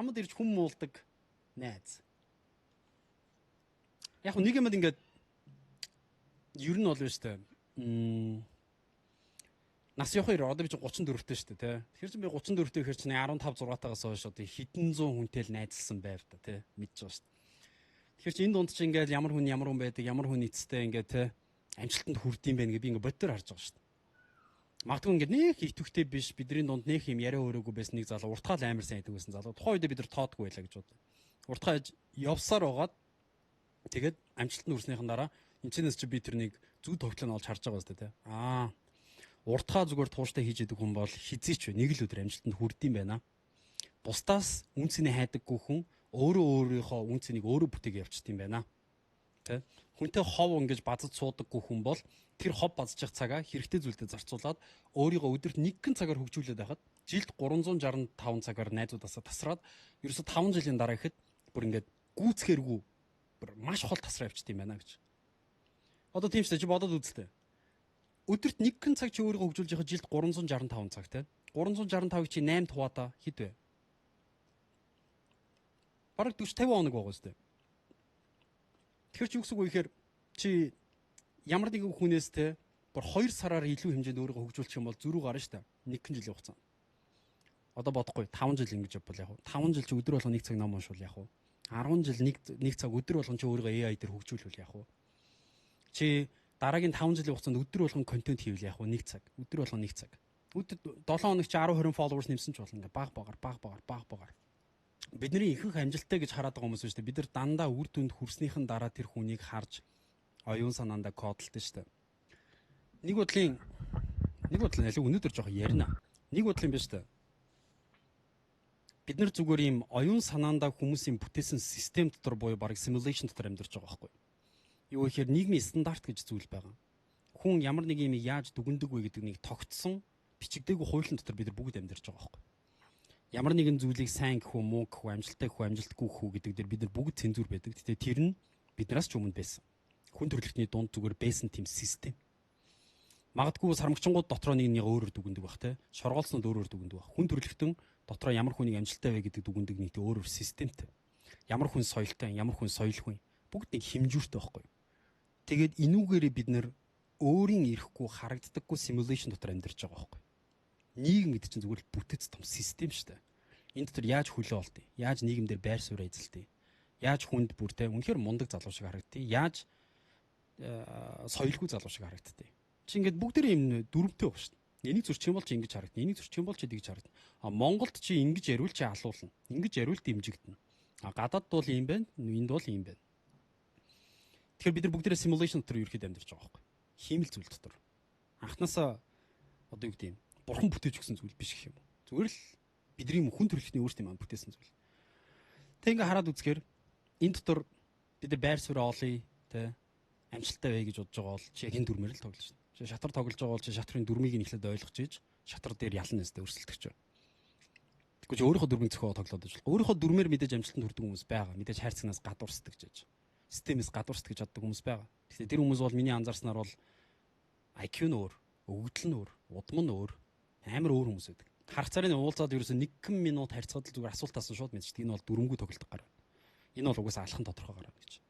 Чамд ирж хүм муулдаг найз. Яг нэг юм ингээд ер нь бол биш үү? Нас явах одоо би чи 34-тэй шүү дээ, тий. Тэгэхээр чи би 34-тэй гэхэр чинь 15 6-таагаас хойш одоо хэдэн зуун хүнтэй л найзалсан байв та, тий. Мэдж байгаа шүү дээ. Тэгэхээр чи энэ дунд чи ингээд ямар хүн ямар хүн байдаг, ямар хүн эцтэй ингээд тий амжилтанд хүрдэм байх гэж би ингээд бодтоор харж байгаа шүү дээ. Магадгүй ингээд нэг итгэвтэй биш, бидний дунд нэг юм яриа өрөөгүй байсан нэг залуу уртгаал амар сайн идэг байсан залуу. Тухайн үедээ бид нар тоодгүй байлаа гэж бодлоо. Уртгаа явсаар байгаад тэгээд амжилтанд хүрснийхэн дараа энэ чинээс чи би тэрнийг зүг тогтлоо нь олж харж байгаа үстэй тий. Аа, уртгаа зүгээр тууштай хийж идэг хүн бол хизээч вэ нэг л өдөр амжилтанд хүрдэм байна. Бусдаас үн цэний хайдаггүй хүн өөрөө өөрийнхөө үн цэнийг өөрөө бүтээгээ явчихд юм байна. Тэ? Хүнтэй хов ингэж базаж суудаггүй хүн бол тэр хов базчих цагаа хэрэгтэй зүйлдээ зарцуулаад өөрийгөө өдөрт нэгэн цагаар хөгжүүлээд байхад жилд 365 цагаар найзуудаасаа тасраад ерөөсө 5 жилийн дараа ихэд бүр ингээд гүйцэхэргүй бүр маш хол тасраа явчихд юм байна гэж. Одоо тийм ч чи бодоод үзэлтэй. Өдөрт нэгэн цаг чи өөрийгөө хөгжүүлж байхад жилд 365 цаг те. 365-ыг чи 8 хуваадаа хэд вэ? Бараг 40 50 хоног байгаа үстэй. Тэгэхээр чи юу гэсэн үг вэ гэхээр чи ямар нэгэн хүнээс те бүр 2 сараар илүү хэмжээнд өөрийгөө хөгжүүлчих юм бол зөрүү гарна шүү дээ. Нэгэн жилийн хугацаанд. Одоо бодохгүй 5 жил ингэж явбал яг 5 жил чи өдөр болгон 1 цаг ном уншвал яг 10 жил нэг цаг өдөр болгон чи өөрийгөө AI дээр хөгжүүлвэл яг чи дараагийн 5 жилийн хугацаанд өдөр болгон контент хийвэл яг 1 цаг. Өдөр болгон 1 цаг. Өдөр 7 хоног чи 10 20 followers нэмсэн ч болно ингээ баг багаар баг багаар баг багаар. Бидний ихэнх амжилттай гэж хараад байгаа хүмүүс шүү дээ. Бид нар дандаа үр дүнд хүрснийхэн дараа тэр хүнийг харж оюун санаандаа кодлдог шүү дээ. Нэг бодлын нэг бодлын аль өнөөдөр жоох ярина. Нэг бодлын биш үү? Бид нар зүгээр ийм оюун санаандаа хүмүүсийн бүтээсэн систем дотор буюу бараг simulation дотор амьдарч байгаа байхгүй юу? Юу гэхээр нийгмийн стандарт гэж зүйл байгаа. Хүн ямар нэг юм яаж дүгнэдэг вэ гэдэг нэг тогтсон бичигдээгүй хуулийн дотор бид нар бүгд амьдарч байгаа байхгүй юу? Ямар нэгэн зүйлийг сайн гэх үү, муу гэх үү, амжилттай гэх үү, амжилтгүй гэх үү гэдэг дээр бид нар бүгд цензуур байдаг. Гэтэ тэр нь биднээс ч өмнө байсан. Хүн төрөлхтний дунд зүгээр байсан тийм систем. Магадгүй сармагчингууд дотроо нэг нэг өөрөөр дүгнэдэг бах те. Шоргоолснууд өөрөөр дүгнэдэг бах. Хүн төрөлхтөн дотроо ямар хүнийг амжилттай вэ гэдэг дүгнэдэг нэг тийм өөрөөр системтэй. Ямар хүн соёлтой, ямар хүн соёлгүй. Бүгд нэг хэмжүүртэй байхгүй юу? Тэгээд энүүгээрээ бид нэр өөрийн ирэхгүй харагддаггүй simulation дотор амьдарч байгаа байхгүй юу? Нийгэм гэдэг чинь зүгээр л бүтэц том систем шүү дээ. Энэ дотор яаж хөлөө олдъё? Яаж нийгэмдэр байр суурь эзэлдэг? Яаж хүнд бүр те үнэхээр мундаг залуу шиг харагдтыг? Яаж соёлгүй залуу шиг харагдтыг? Чи ингээд бүгдээр юм дүрмтэй баг шүү дээ. Энийг зөрчих юм бол чи ингэж харагдана. Энийг зөрчих юм бол чи тэгж харагдана. А Монголд чи ингэж яриул чи алуулна. Ингэж яриул дэмжигдэнэ. А гадаад бол ийм байна, энд бол ийм байна. Тэгэхээр бид нар бүгдээрээ simulation дотор ерөөхдөө амьдарч байгаа байхгүй. Хиймэл зүйл дотор. Анхнаасаа одоо юу гэдэг юм? Бурхан бүтээж өгсөн зүйл биш гэх юм уу? Зүгээр л бидний хүн төрөлхтний өөрсдийн маань бүтээсэн зүйл. Тэг ингээ хараад үзэхээр энэ дотор бид нар байр суурь олъё, тэ амжилттай бай гэж бодож байгаа бол чи яг энэ дүрмээр л тоглож байна. Чи шатар тоглож байгаа бол чи шатрын дүрмийг нь эхлээд ойлгож иж шатар дээр ялна нэстэ өрсөлдөгч. Тэгэхгүй чи өөрийнхөө дүрмийг зохио тоглоод байж болох. Өөрийнхөө дүрмээр мэдээж амжилтанд хүрдэг хүмүүс байгаа. Мэдээж хайрцагнаас гадуурсдаг гэж. Системээс гадуурсдаг гэж боддог хүмүүс байгаа. Тэгэхээр тэр хүмүүс бол миний анзаарснаар бол IQ нь өөр, өгөгдөл нь өөр, удам нь өөр, амар өөр хүмүүс байдаг. Харах царийн уулзаад ерөөсө 1 минут харьцаад л зүгээр асуулт асуусан шууд мэдчихдэг. Энэ бол дүрмгүй тоглолт гар. Энэ бол угаасаа алхан тодорхой гар гэж.